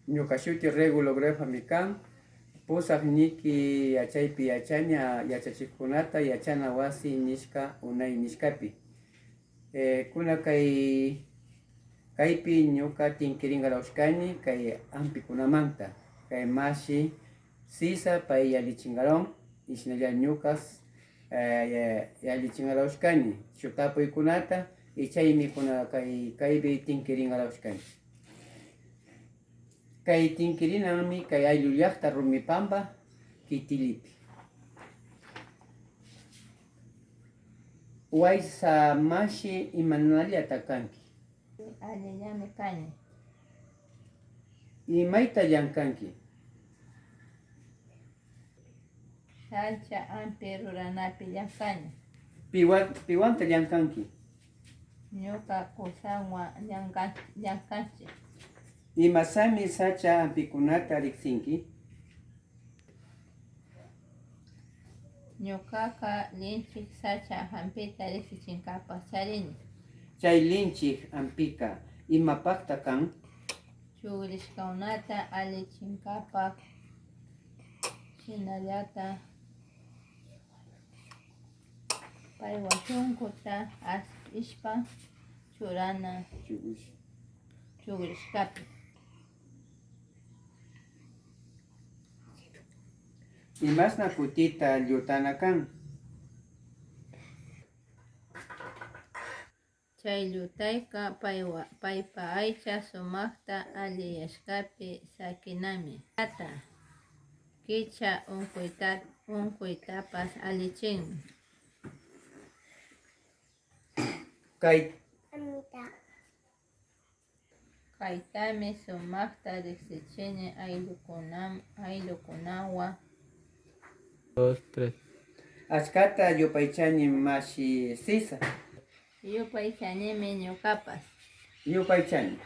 Ñuka shuti Regulo Grefami kan, pusaj niki yachaypi yachani yachachikkunata yachana wasi nishka unay nishkapi. Kuna kay kaypi ñuka tinkiringaraushkani kay hampikunamanta, kay mashi sisa pay yallichingaron y shinalla ñukas yallichingaraushkani shuk tapuykunata y chaymi kuna kay kaypi tinkiringaraushkani. Kay tinkirinanmi kay ayllu llakta Rumipamba kitilipi. Waysa mashi imanallata kanki? Allillami kani. Imayta llankanki? Sacha hampi ruranapi llankani. Piwan piwanta llankanki? Ñuka kusawan llankanchik. Imasami sacha hampikunata riksinki? Ñukaka linchik sacha hampita riksichinkapak charini. Chay linchik hampika imapakta kan? Chukrishkakunata allichinkapak shinallata paywa shunkuta aspishpa churana chukrishkapi. Imashna kutita llutana kan? Chay llutayka paypa aycha sumakta alliyashkapi sakinami. Kicha unkuytapash allichinmi. Kay Kaytami sumakta riksichini ayllukunawan. 2, 3. Achkata yupaychani mashi sisa. Yupaychanimi ñukapash. Yupaychani.